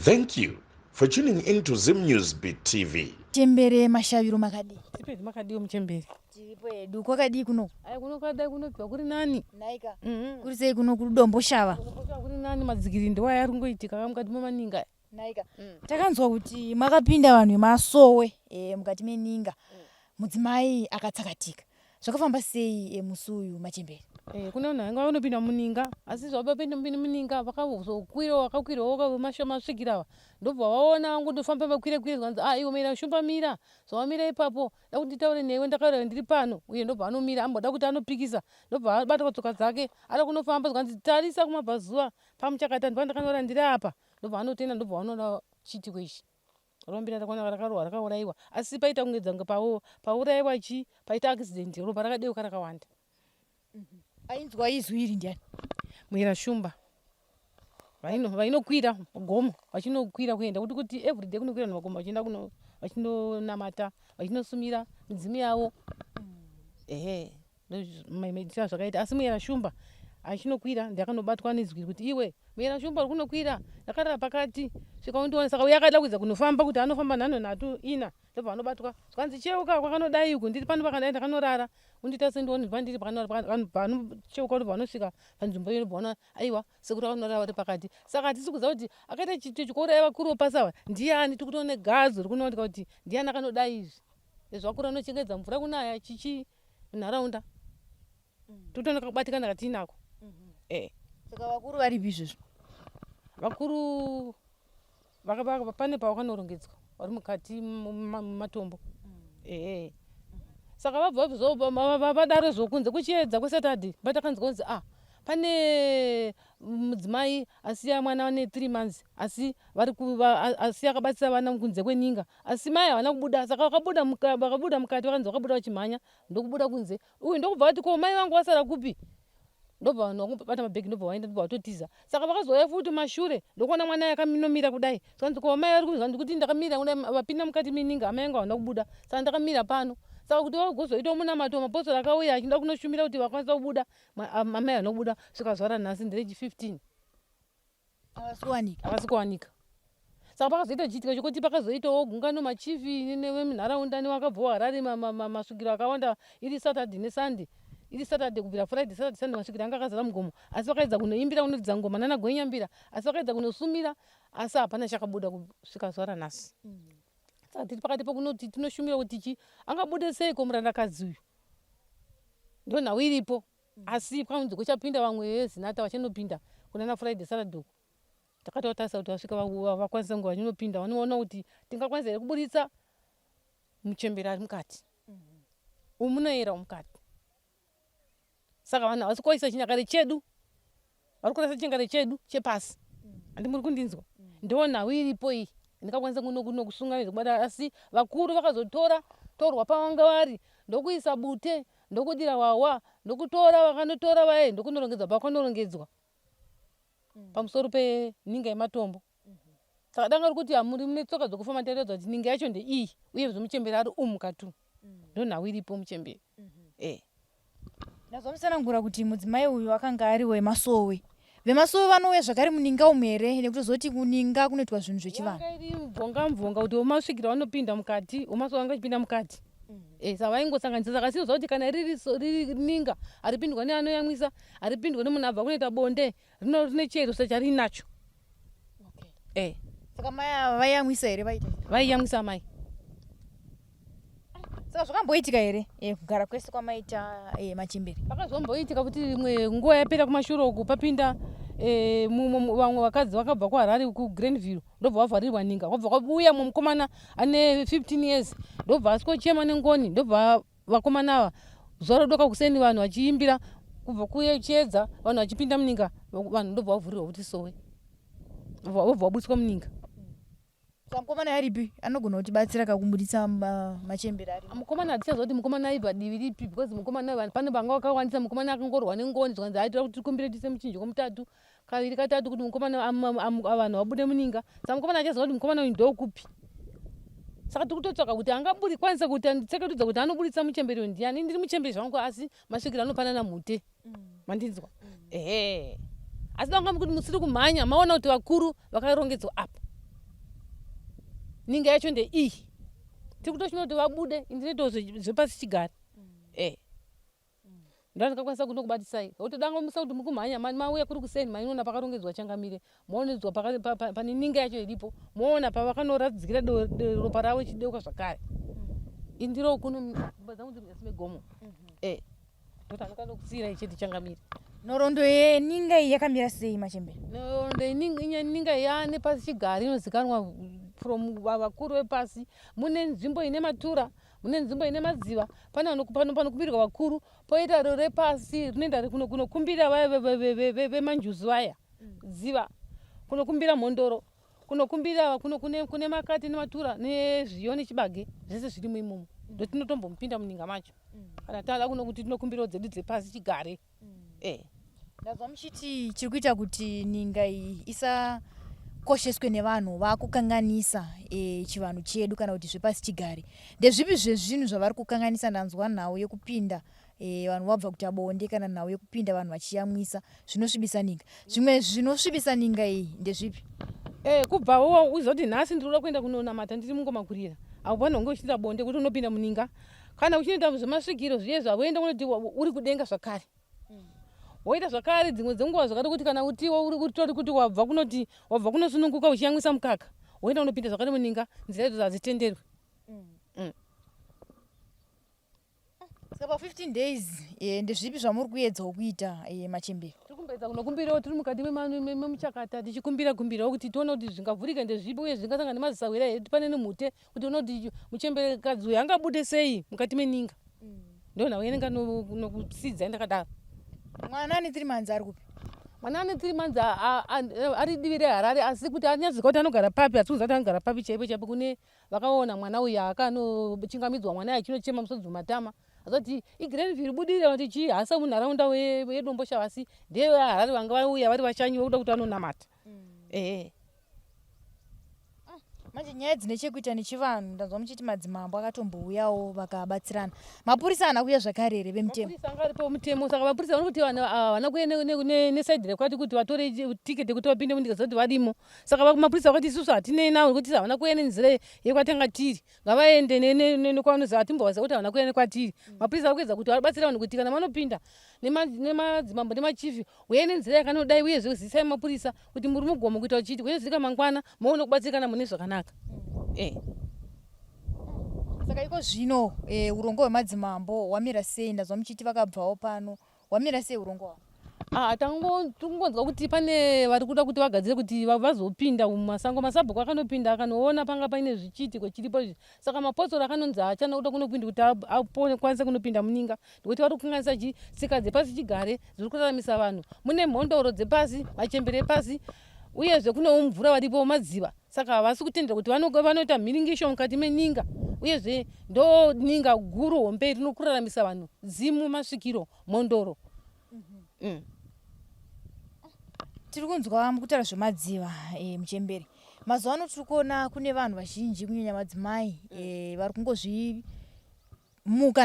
Thank you for tuning in to Zim News Beat TV. Chembere mashaviro makadii? Tipedzi makadiwo muchembere. Tiripo hedu kwakadii kuno? Ayi kuno kwadai kunobva kuri nani. Naika. Kuri sei kuno kuDomboshava? Kudomboshava kuri nani madzikiri ndiwo aya ari kungoitika ka mukati memaninga aya. Naika. Takanzwa kuti makapinda vanhu vemasowe e, mukati meninga. Mudzimai akatsakatika. Zvakafamba sei e, musi uyu machembere? Eh, kune vanhu vanga vanopinda muninga asi zvavapinda muninga vakazokwira vakakwirawo masvikira ava ndobva vaona vangondofamba vakwira kwira zvikanzi ah iwe mira shumba mira zvawamira ipapo da kuti nditaure newe ndakaura ndiri pano uye ndobva anomira amboda kuti anopikisa ndobva abata tsoka dzake ada kunofamba zvikanzi tarisa kumabvazuva pamuchakata ndopandakanyora ndiri apa ndobva anotenda ndobva vanoona chiitiko ichi Rombe rakaona rakarohwa rakauraiwa asi paita kunge dzanga pauraiwa chi paita accident ropa rakadeuka rakawanda. Ainzwa izwi iri ndiani? Muera Shumba. Vaino vainokwira gomo vachinokwira kuenda kuti kuti everyday kunokwira vanhu magomo vachienda kuno vachinonamata vachinosumira midzimu yavo. Ehe maitira zvakaita asi muera shumba achinokwira ndakanobatwa nezwi kuti iwe muera shumba uri kunokwira ndakarara pakati svika undione saka uye akada kuidza kunofamba kuti anofamba nhanho nhatu ina ndobva anobatwa zvikanzi cheuka kwakanodai uku ndiri pano pakadai ndakanorara undiita sendione pandiri panocheuka ndobva anosvika panzvimbo iyo ndobva ona aiwa sekuru akanorara vari pakati saka hatisi kuziva kuti akaita chiito chikuuraya vakuru vepasi ava ndiani tiri kutoona gadzo rikunooneka kuti ndiani akanodai izvi Ezvo vakuru vanochengetedza mvura kunaya chichi munharaunda totoona kakubatikana katiinako eh. Saka vakuru varipi izvezvo? Vakuru pane pavakanyorongedzwa vari mukati mumatombo ehe saka vabva vadaro izvo kunze kuchiedza kwesaturday patakanzwa kunzi ah pane mudzimai asiya mwana ane 3 months asi vari asi akabatsira vana kunze kweninga asi mai havana kubuda saka vakabuda vakabuda mukati vakanzi vakabuda vachimhanya ndokubuda kunze uyu ndokubva vati ko mai vangu vasara kupi ndobva vanhu vakubata mabhegi ndobva vaenda ndobva vatotiza saka vakazouya futi mashure ndokuona mwana yakanomira kudai zvanzi ko amai vari kunzwa ndikuti ndakamira kudai vapinda mukati meninga amai vangu havana kubuda saka ndakamira pano saka kuti vagozoitawo munamato mapostori akauya achida kunoshumira kuti vakwanisa kubuda amai havana kubuda svika zuva ranhasi nderechi 15 Havasi kuwanika. Havasi kuwanika. Saka pakazoita chiitiko chekuti pakazoitawo gungano machifi nevemunharaunda nevakabvawo Harare masvikiro akawanda iri Saturday neSunday iri Saturday kubvira Friday Saturday Sunday masvikiro anga akazara mugomo asi vakaedza kunoimbira kunoridza ngoma nana gwenyambira asi vakaedza kunosumira asi hapana chakabuda kusvika zuva ranhasi. Saka tiri pakati pokunoti tinoshumira kuti chi angabude seiko murandakadzi uyu ndonhau iripo. Asi kwanzi kuchapinda vamwe veZinatha vachanopinda kunana Friday Saturday uko. Takatovatarisa kuti vasvika vakwanisa kunge vachinopinda vanoona kuti tingakwanisa here kuburitsa muchembere ari mukati. Umu munoyera mukati. Saka vanhu havasi kuisa chinyakare chedu. Vari kurasa chinyakare chedu chepasi. Handi muri kundinzwa? Ndiyo nhau iripo iyi. Ndingakwanisa kuno kusunga nezvekubata asi vakuru vakazotora torwa pavanga vari ndokuisa bute ndokudira hwahwa ndokutora vakanotora vaye ndokunorongedzwa pavakonorongedzwa pamusoro peninga yematombo. Saka danga rikuti hamuri mune tsoka dzokufamba ndairatidza kuti ninga yacho ndeiyi uye zvemuchembere ari umu mukati umu. Ndonhau iripo muchembere. Eh. Ndazomusanangura kuti mudzimai uyu akanga ari wemasowe. Vemasowe vanouya zvakare muninga umu here nekutozoti kuninga kunoitwa zvinhu zvechivanhu? Yanga iri mvonga mvonga kuti vomasvikiro vanopinda mukati, vomasowe vanga vachipinda mukati. Eh, saka vaingosanganisa saka sinoziva kuti kana riri riri ninga haripindwa neanoyamwisa, haripindwa nemunhu abva kunoita bonde, rino rine chiyero charinacho. Okay. Eh. Saka mai ava vaiyamwisa here vaita? Vaiyamwisa mai. Saka zvakamboitika here eh, kugara kwese kwamaita eh, machembere? Pakazomboitika kuti imwe nguva yapera kumashure uku papinda eh, vamwe vakadzi vakabva kuHarare kuGrandview ndobva vavharirwa ninga kwabva kwabuya mumwe mukomana ane 15 years ndobva asikochema nengoni ndobva vakomana ava zuva rodoka kuseni vanhu vachiimbira kubva kuye chiedza vanhu vachipinda muninga vanhu ndobva vavhurirwa kuti sowe vobva vabudiswa muninga. Saka mukomana aripi anogona kutibatsira kakuburitsa machembere ari mukomana hatichaziva kuti mukomana aibva divi ripi because mukomana pane vanga vakawandisa mukomana akangorwa nengoni zvikanzi aitira kuti tikumbire tiise muchinjiko mutatu kaviri katatu kuti mukomana vanhu vabude muninga saka mukomana achaziva kuti mukomana uyu ndokupi saka tiri kutotsvaka kuti angaburi kwanisa kuti anditseketudza kuti anoburitsa muchembere uyu ndiani ndiri muchembere zvangu asi masvikiro anopanana mhute mandinzwa ehe asi danga kuti musiri kumhanya maona kuti vakuru vakarongedzwa apa. Ninga yacho ndeiyi. Tiri kutoshuma kuti vabude, indinoitawo zvepasi chigare. Eh. Ndandikakwanisa kunokubatisai. Kuti danga musa kuti mukumhanya mauya kuri kuseni mainoona pakarongedzwa changamire. Moonedzwa pane ninga yacho iripo. Moona pavakanoradzikira ropa ravo ichideuka zvakare. Indiro kuno mumba dzangu dziri muzasi megomo. Eh. Ndoti anokwanisa kusiirai chete changamire. Nhoroondo yeninga iyi yakamira sei machembere? Nhoroondo yeninga yaane pasi chigare inozikanwa from vakuru vepasi. Mune nzvimbo ine matura, mune nzvimbo ine madziva, pane panokumbirwa vakuru, poita repasi rinoenda kunokumbira vaya vemanjuzu vaya dziva, kunokumbira mhondoro, kunokumbira kune makate nematura nezviyo nechibage zvese zvirimo imomo. Ndotinotombomupinda muninga macho. Kana tada kuno kuti tinokumbirawo dzedu dzepasi chigare. Eh. Ndazwa muchiti chiri kuita kuti ninga iyi isakosheswe nevanhu vakukanganisa chivanhu chedu kana kuti zvepasi chigare. Ndezvipi zvezvinhu zvavari kukanganisa? Ndanzwa nhau yekupinda vanhu vabva kuita bonde kana nhau yekupinda vanhu vachiyamwisa zvinosvibisa ninga. Zvimwe zvinosvibisa ninga iyi ndezvipi? Kubva wo uzoti nhasi ndiri kuda kuenda kunonamata ndiri mungomakurira. Apo panonge uchiita bonde kuti unopinda muninga. Kana uchinoita zvemasvikiro zviye zvavoenda kunoti uri kudenga zvakare. Woita zvakare dzimwe dzenguva zvakati kuti kana utiwo uri kutori kuti wabva kunoti wabva kunosununguka uchiyamwisa mukaka woenda unopinda zvakare muninga. Nzira idzodzo hadzitenderwi. Saka pa 15 days ndezvipi zvamuri kuedzawo kuita machembere? Tiri kumboedza kunokumbirawo tiri mukati memuchakata tichikumbira kumbirawo kuti tione kuti zvingavhurika ndezvipi uye zvingasangana nemazisahwira here tipane nemhute kuti tione kuti muchemberekadzi uyu angabude sei mukati meninga. Ndo nhau yanenge nokusidzai ndakadaro. Mwana ane 3 months ari kupi? Mwana ane 3 months ari divi reHarare asi kuti anyatsoziva kuti anogara papi hatisi kuziva kuti anogara papi chaipo chaipo. Kune vakaona mwana uyu akanochingamidzwa mwana achinochema musodzi mumatama azoti iGrenville budire kuti chii hasa munharaunda yeDomboshava asi ndeveHarare vanga vauya vari vashanyi vokuda kuti vanonamata. Ehe. Manje nyaya dzine chekuita nechivanhu ndanzwa muchiti madzimambo akatombouyawo vakabatsirana. Mapurisa haana kuuya zvakare here vemutemo? Mapurisa anga aripo mutemo saka mapurisa vanokuti vanhu havana kuuya nesaidhi rekwati kuti vatore tiketi yekuti vapinde munyika dzekuti varimo. Saka mapurisa vakati isusu hatinei navo nekuti havana kuuya nenzira yekwatanga tiri. Ngavaende nekwavanoziva hatimbovaziva kuti havana kuuya nekwatiri. Mapurisa vari kuedza kuti vabatsire vanhu kuti kana vanopinda nemadzimambo nemachifi uyai nenzira yakanodai uyezve zisai mapurisa kuti muri mugomo kuita kuti chiitiko chinoziika mangwana moone kubatsirikana mune zvakanaka. Saka iko zvino urongwa hwemadzimambo hwamira sei? Ndazwa muchiti vakabvawo pano. Hwamira sei urongwa hwavo? Tangonzwa kuti pane vari kuda kuti vagadzire kuti vazopinda mumasango. Masabhuku akanopinda akanoona panga paine zvichiitiko chiripo izvi. Saka mapostori akanonzi haachana kuda kunopinda kuti akwanise kunopinda muninga nekuti vari kukanganisa tsika dzepasi chigare dziri kuraramisa vanhu. Mune mhondoro dzepasi, machembere epasi uyezve kunewo mvura varipo madziva. Saka havasi kutendera kuti vanoita mhiringisho mukati meninga uyezve ndo ninga guru hombe rinokuraramisa vanhu, dzimu, masvikiro, mhondoro. Tiri kunzwa mukutaura zvemadziva muchembere. Mazuva ano tiri kuona kune vanhu vazhinji kunyanya madzimai vari kungozvimuka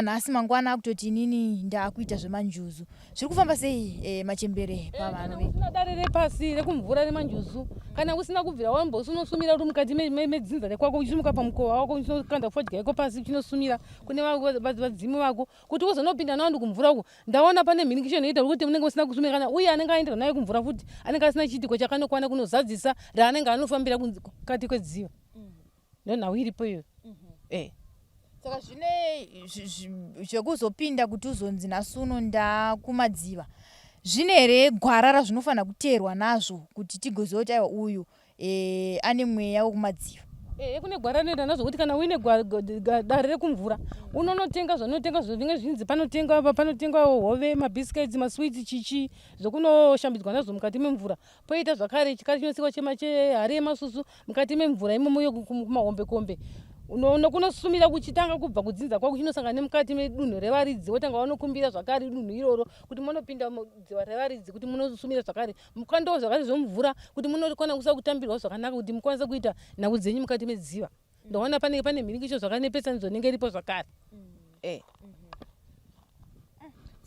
nhasi mangwana akutoti inini ndaakuita zvemanjuzu. Zviri kufamba sei machembere pavanhu ve? Usina dare repasi rekumvura remanjuzu kana usina kubvira wambosunosumira uri mukati medzinza rekwako uchisimuka pamukova wako uchinokanda fodya yako pasi uchinosumira kune vadzimu vako kuti uzonopinda navanhu kumvura uko. Ndaona pane mhiringisho inoita kuti unenge usina kusumira kana uye anenge aenderwa naye kumvura futi anenge asina chiitiko chakanokwana kunozadzisa raanenge anofambira kati kwedziva. Ndonhau iripo iyoyo. Saka zvine zvekuzopinda kuti uzonzi nhasi uno ndakumadziva zvine here gwara razvinofanira kuteerwa nazvo kuti tigoziva kuti aiwa uyu ane mweya wekumadziva? Kune gwara rinoita nazvo kuti kana uine dare rekumvura unonotenga zvanotenga zvinenge zvinzi panotengwa panotengwa hove, mabhisiketsi, maswitsi, chichi zvekunoshambidzwa nazvo mukati memvura. Poita zvakare chikari chinosiwa chehari yemasusu mukati memvura imomo kumahombekombe. Kunosumira kuchitanga kubva kudzinza kwako chinosangana nemukati medunhu revaridzi wotanga wanokumbira zvakare dunhu iroro kuti munopinda mudziva revaridzi kuti munosumira zvakare mukandowo zvakare zvemumvura kuti munokwanisa kutambirwa zvakanaka kuti mukwanise kuita nhau dzenyu mukati medziva. Ndaona panenge pane mhiringisho zvakare nepesanidzo inenge iripo zvakare.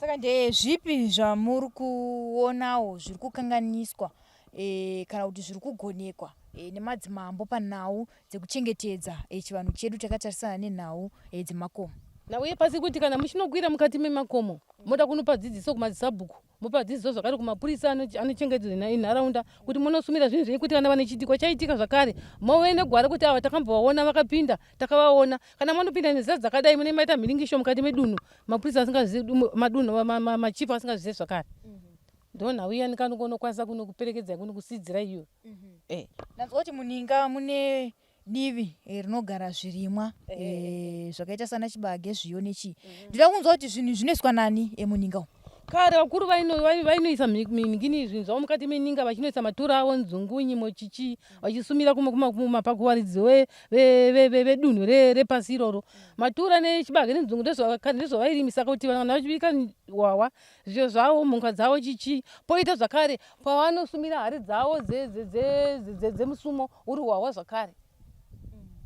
Saka ndezvipi zvamuri kuonawo zviri kukanganiswa kana kuti zviri kugonekwa e, nemadzimambo panhau dzekuchengetedza e, chivanhu chedu takatarisana nenhau e, dzemakomo. Nhau yepasi kuti kana muchinokwira mukati memakomo moda kunopa dzidziso kumadzisabhuku mopa dzidziso zvakare kumapurisa anochengetedza nharaunda kuti munosumira zvinhu zvenyu kuti kana vane chiitiko chaitika zvakare move negwara kuti ava takambovaona vakapinda takavaona kana manopinda nenzira dzakadai mune maita mhiringisho mukati medunhu mapurisa asingazivi madunhu machifu asingazive zvakare ndo nhau iyani kanonokwanisa kunokuperekedzai kunokusidzira iyo eh. Ndanzwa kuti muninga mune divi eh, rinogara zvirimwa eh, zvakaita sana chibage zviyo nechii. Ndinoda kunzwa kuti zvinhu zvinoiswa nani muninga umu? Kare vakuru vainoisa mingini zvinhu zvavo mukati meninga vachinoisa matura avo nzungu nyimo chichi vachisumira pakuvaridzi vedunhu repasi iroro. Matura nechibage nenzungu ndezvavairimisa kuti vanhu vachibika hwahwa zviyo zvavo mhunga dzavo chichi. Poita zvakare pavanosumira hari dzavo dzemusumo uri hwahwa zvakare.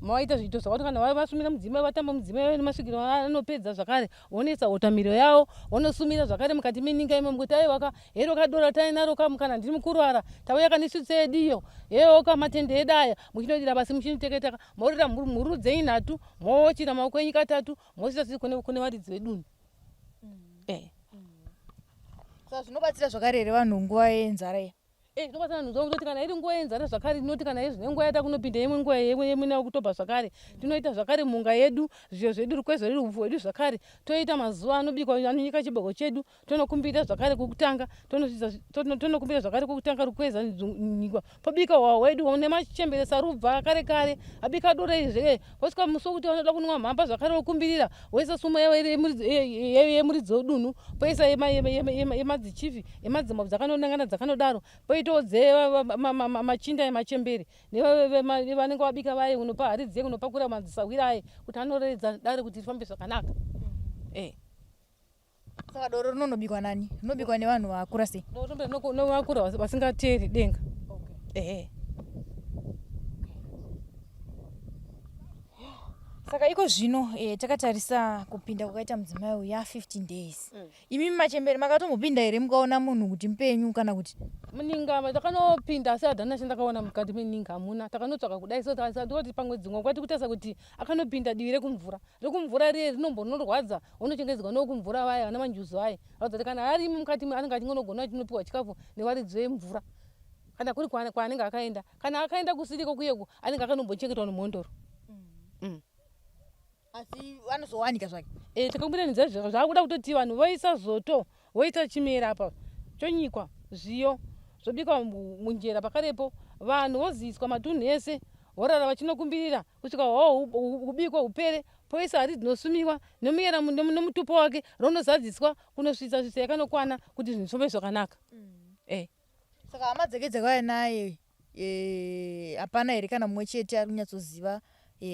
Maita zviito zvakati kana vasumira mudzimai vatamba mudzimai nemasvikiro anopedza zvakare vonoisa hotamiro yavo vonosumira zvakare mukati meninga imomo kuti aiwaka hero kadora tainaro kamu kana ndiri mukurwara tauya kanesvitso yedu iyo heyoka matende edu aya muchinodira pasi muchinoteketaka morira mhuru dzenyu nhatu mochira maoko enyu katatu mosvitsa sisi kune varidzi vedunhu. Saka zvinobatsira zvakare here vanhu nguva yenzara iya? Zvinobatsira vanhu kutoti kana iri nguva yenzara zvakare tinoti kana izvi nguva yata kunopinda imwe nguva yemuna October zvakare tinoita zvakare mhunga yedu zviyo zvedu rukwezo rwedu hupfu hwedu zvakare toita mazuva anobikwa anonyika chiboko chedu tonokumbira zvakare kwekutanga tonokumbira zvakare kwekutanga rukweza nyikwa pobika hwahwa hwedu nemachembere sarubva kare kare abika doro izve posvika musi wekuti vanoda kunwa mhamba zvakare vokumbirira voisa sumo yemuridzi wedunhu poisa yemadzichifi yemadzimambo dzakanonangana dzakanodaro poitawo dzemachinda emachembere nevanenge vabika vaye unopa hari dziye kunopakura madzisahwira aye kuti anoreredza dare kuti rifambe zvakanaka. Saka doro rinonobikwa nani? Rinobikwa nevanhu vakura sei? Doro nevakura vasingateeri denga. Ehe. Saka iko zvino takatarisa kupinda kwakaita mudzimai uyu ya 15 days. Imi machembere makatombopinda here mukaona munhu kuti mupenyu kana kuti? Muninga takanopinda asi hadhana chandakaona mukati meninga hamuna. Takanotsvaka kudai so takati pamwe dzimwe kwati kutarisa kuti akanopinda divi rekumvura. Rekumvura riye rinombonorwadza unochengetedzwa newekumvura vaya vana manjuzu aye. Vaudza kuti kana arimo mukati anenge achingonogona achinopiwa chikafu nevaridzi vemvura. Kana kuri kwaanenge akaenda. Kana akaenda kusiriko kuyeko anenge akanombochengetwa nemhondoro. Asi anozowanika zvake. Takakumbira nenzira zvakuda kutoti vanhu voisa zoto voita chimera apa chonyikwa zviyo zvobikwa munjera pakarepo vanhu voziiswa matunhu ese vorara vachinokumbirira kusvika hwawo hubikwa hupere poisa hari dzinosumiwa nemuyera nemutupo wake ronozadziswa kunosvitsa svitsa yakanokwana kuti zvinhu zvifambe zvakanaka. Saka hama dzake dzakauya naye hapana here kana mumwe chete ari kunyatsoziva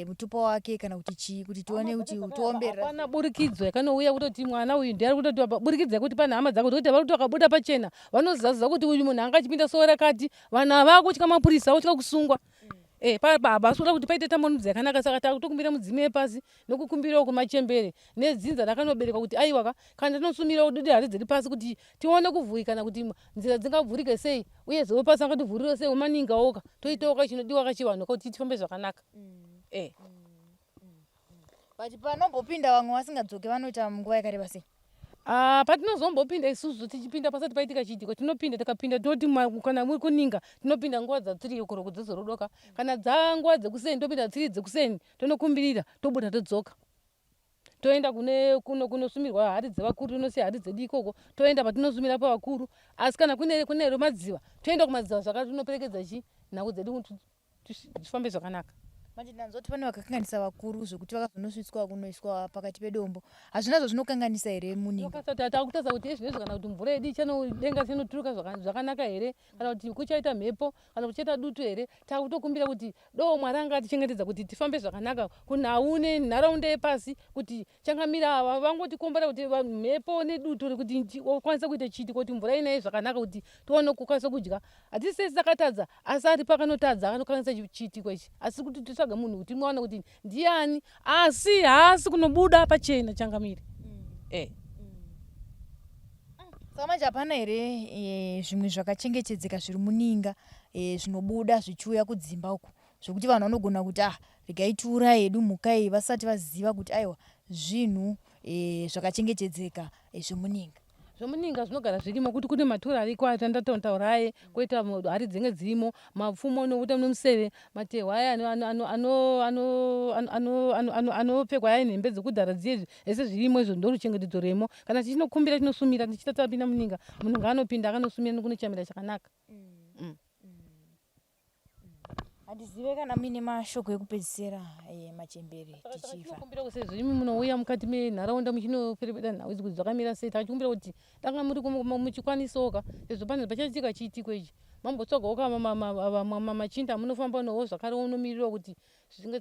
mutupo wake kana kuti chii kuti tione kuti tiomberera? Hapana burikidzo yakanouya kutoti mwana uyu ndiye ari kutoti burikidzo yekuti pane hama dzako kuti vari kuti vakabuda pachena vanozaziva kuti uyu munhu anga achipinda sowe rakati vanhu ava vakutya mapurisa votya kusungwa. Havasi kuda kuti paite tambanudzo yakanaka saka takutokumbira mudzimu yepasi nekukumbirawo kumachembere nedzinza rakanoberekwa kuti aiwa kana tinosumirawo dede hari dziri pasi kuti tione kuvhurikana kuti nzira dzingavhurike sei uye zewepasi angativhurire sei umaninga oka toitawo kachinodiwa kachivanhu kuti tifambe zvakanaka. But panombopinda vamwe vasingadzoke vanoita nguva yakareba sei? Patinozombopinda isusu tichipinda pasati paitika chiitiko tinopinda tikapinda tinoti kana muri kuninga tinopinda nguva dza3 o'clock dzezorodoka kana dzanguva dzekuseni topinda 3 dzekuseni tonokumbirira tobuda todzoka toenda kune kunosumirwa hari dzevakuru tonosiya hari dzedu ikoko toenda patinosumira pavakuru asi kana kune remadziva toenda kumadziva zvakare tonoperekedza chi nhau dzedu kuti tifambe zvakanaka. Manje ndanzwa kuti pane vakakanganisa vakuru zvekuti vakazonosvitswa kunoiswa pakati pedombo. Hazvina zvazvinokanganisa here muninga? Takutadza kuti ezvinezvi kana kuti mvura yedu ichanodenga ichanoturuka zvakanaka here kana kuti kuchaita mhepo kana kuchaita dutu here. Takutokumbira kuti doo Mwari anga atichengetedza kuti tifambe zvakanaka kunhau nenharaunda yepasi kuti changamira ava vangotikombera kuti mhepo nedutu kuti okwanisa kuita chiitiko kuti mvura inaye zvakanaka kuti tione kukwanisa kudya. Hatisesi takatadza asi aripo akanotadza akanokanganisa chiitiko ichi asi kuti titsvage munhu kuti timuwane kuti ndiani asi haasi kunobuda pachena changamire. Saka manje hapana here e, zvimwe zvakachengetedzeka zviri muninga e, zvinobuda zvichiuya kudzimba uku zvekuti vanhu vanogona kuti ah regai tiuraye hedu mhuka iyi vasati vaziva kuti aiwa zvinhu e, zvakachengetedzeka e, zvemuninga. Zvemuninga zvinogara zvirimo kuti kune matura ariko atandataura aye koita hari dzinenge dzirimo mapfumo nokuta nomuseve matehwa aya anopfekwa aya nhembe dzekudhara dziye zvese zvirimo izvo ndoruchengetedzo rwemo kana tichinokumbira tinosumira tichita tapinda muninga munhu ngaanopinda akanosumira nokunochamira chakanaka mm. Handizive kana muine mashoko ekupedzisira eh, machembere tichifa. Tinokumbira kuti sezvo imi munouya mukati menharaunda muchinoperebeda nhau idzi kuti dzakamira sei, takachikumbira kuti danga muri muchikwanisawo ka sezvo pane pachaitika chiitiko ichi mambotsvagawo ka machinda amunofamba nawo zvakare unomirirawo kuti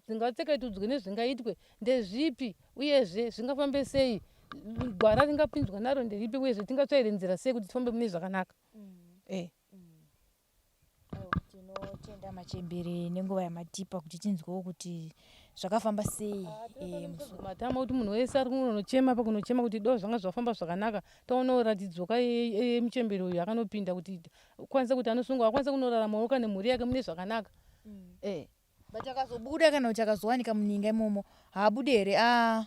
zvingatseketudzwe nezvingaitwe ndezvipi uyezve zvingafambe sei gwara ringapinzwa naro nderipi uyezve tingatsvaire nzira sei kuti tifambe mune zvakanaka mm. eh. Tinotenda machembere nenguva yamatipa kuti tinzwewo kuti zvakafamba sei. Ah, eh, matama kuti munhu wese ari kunochema pa kunochema kuti do zvanga zvafamba zvakanaka taonawo ratidzoka e, e, muchembere uyu akanopinda kuti kwanisa kuti anosungwa akwanisa kunoraramawo kana mhuri yake mune zvakanaka mm. eh. But akazobuda kana kuti akazowanika muninga imomo haabude here a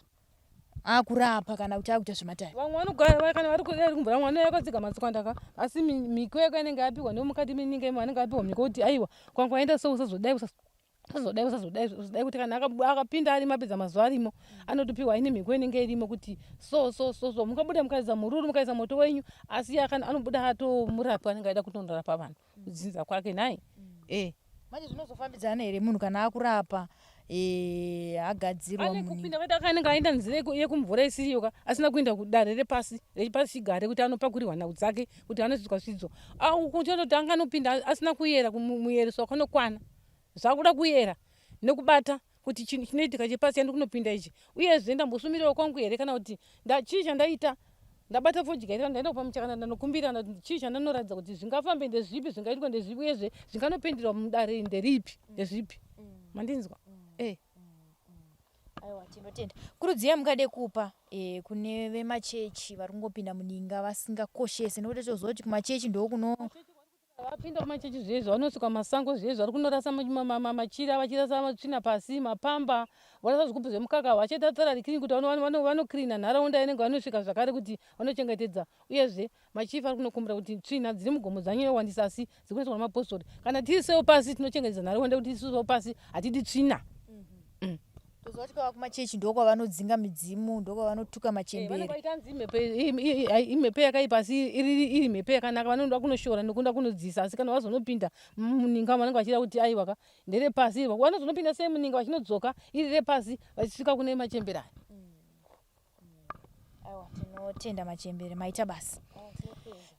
akurapa kana kuti akuita zvematare? Vamwe vanogara kana vari kudai kumvura vamwe vanouya vakatsiga matswanda ka asi mhiko yako inenge yapiwa nemukati meninga imo anenge apiwa mhiko kuti aiwa kwanga waenda so usazodai usazodai usazodai usazodai kuti kana akapinda arimo apedza mazuva arimo anotopiwa aine mhiko inenge irimo kuti so so so so mukabuda mukaisa mururu mukaisa moto wenyu asi anobuda atomurapi anenge aida kutonorapa vanhu kudzinza kwake nhai mm. eh manje zvinozofambidzana here munhu kana akurapa eh, agadzirwa ane kupinda kwaita akanenge aenda nzira yekumvura isiriyo ka asina kuenda kudare repasi repasi chigare kuti anopakurirwa nhau dzake kuti anosvitswa svidzo kutoti anga anopinda asina kuyera muyereso wakanokwana zvakuda kuyera nekubata kuti chinhu chinoitika chepasi yandi kunopinda ichi uyezve ndambosumirawo kwangu here kana kuti chii chandaita ndabata fodya here kana ndaenda kupa muchakana ndanokumbira kana kuti chii chandanoratidza kuti zvingafambe ndezvipi zvingaitwa ndezvipi uyezve zvinganopindirwa mudare nderipi ndezvipi mandinzwa eh Aiwa tinotenda. Kurudziro yamungade kupa e, kune vemachechi vari kungopinda muninga vasingakoshese nekuti toziva kuti kumachechi ndokuno Vapinda kumachechi zviye vanosvika masango zviye vari kunorasa machira vachirasa tsvina pasi mapamba vorasa zvigubhu zvemukaka vachiita thoroughly clean kuti vanocleana nharaunda inenge vanosvika zvakare kuti vanochengetedza uyezve machief ari kunokumbira kuti tsvina dziri mugomo dzanyanyowandisa asi dziri kunoiswa nemapostori kana tirisewo pasi tinochengetedza nharaunda kuti isusuwo pasi hatidi tsvina. Toziva kuti kwava kumachechi ndokwavanodzinga midzimu ndokwavanotuka machembere. Vanenge vaita hanzi imhepo yakaipa asi iri mhepo yakanaka vanoda kunoshora nekuda kunodzisa asi kana vazonopinda muninga vanenge vachida kuti aiwa ka nderepasi vanozonopinda sei muninga vachinodzoka iri repasi vachisvika kune machembere aya. Aiwa tinotenda machembere maita basa.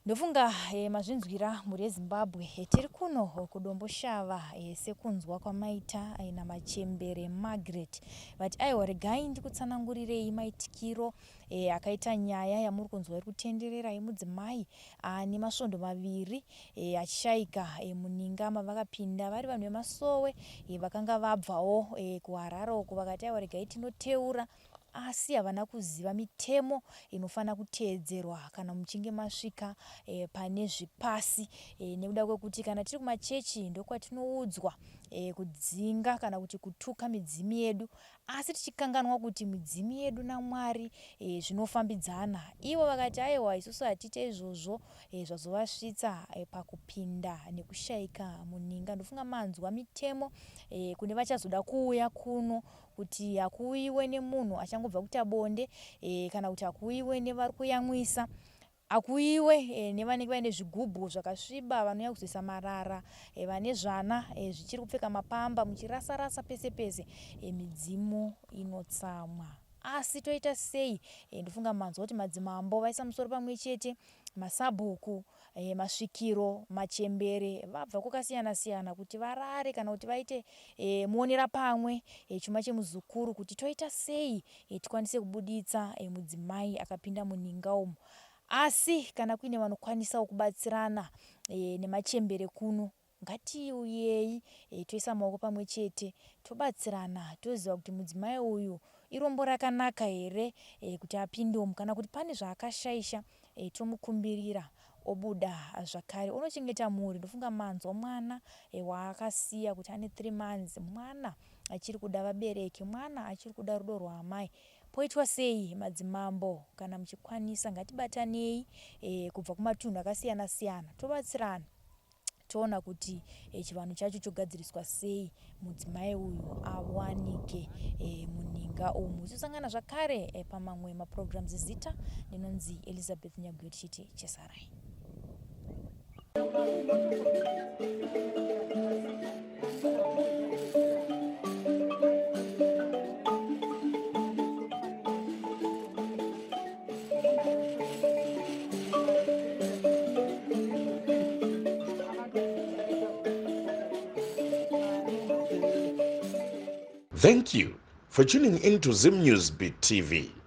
Ndofunga eh, mazvinzwira mhuri yeZimbabwe eh, tiri kuno kuDomboshava eh, sekunzwa kwamaita eh, namachembere Margaret vati aiwa regai ndikutsanangurirei maitikiro eh, akaita nyaya yamuri kunzwa iri kutenderera yemudzimai ane masvondo maviri eh, achishaika eh, muninga mavakapinda vari vanhu vemasowe eh, vakanga vabvawo eh, kuHarare uko vakati aiwa regai tinoteura asi havana kuziva mitemo inofanira kuteedzerwa kana muchinge masvika e, pane zvipasi e, nekuda kwekuti kana tiri kumachechi ndokwatinoudzwa e, kudzinga kana kuti kutuka midzimu yedu asi tichikanganwa kuti midzimu yedu naMwari e, zvinofambidzana. Ivo vakati aiwa isusu hatiite izvozvo e, zvazovasvitsa e, pakupinda nekushaika muninga. Ndofunga manzwa mitemo e, kune vachazoda kuuya kuno kuti hakuuyiwe nemunhu achangobva kuita bonde e, kana kuti hakuuyiwe nevari kuyamwisa hakuuyiwe e, nevanenge vaine zvigubhu zvakasviba vanouya kuzoisa marara e, vane zvana e, zvichiri kupfeka mapamba muchirasa rasa pese pese e, midzimu inotsamwa asi toita sei e, ndofunga manzwa kuti madzimambo vaisa musoro pamwe chete masabhuku e, masvikiro machembere vabva kwakasiyana siyana kuti varare kana kuti vaite e, muonera pamwe e, chuma chemuzukuru kuti toita sei e, tikwanise kubuditsa e, mudzimai akapinda muninga umu asi kana kuine vanokwanisawo kubatsirana e, nemachembere kuno Ngatiuyei toisa maoko pamwe chete tobatsirana toziva kuti mudzimai uyu irombo rakanaka here kuti apinde umu kana kuti pane zvaakashaisha e, tomukumbirira obuda zvakare unochengeta mhuri. Ndofunga manzwa mwana e, waakasiya kuti ane 3 months, mwana achiri kuda vabereki, mwana achiri kuda rudo rwaamai. Poitwa sei madzimambo? Kana muchikwanisa ngatibatanei e, kubva kumatunhu akasiyana siyana tobatsirana toona kuti e, chivanhu chacho chogadziriswa sei, mudzimai uyu awanike e, muninga umu. Tosangana zvakare e, pamamwe maprograms. Zita ndinonzi Elizabeth Nyaguyo, tichiti chesarai. Thank you for tuning in to Zim News Beat TV.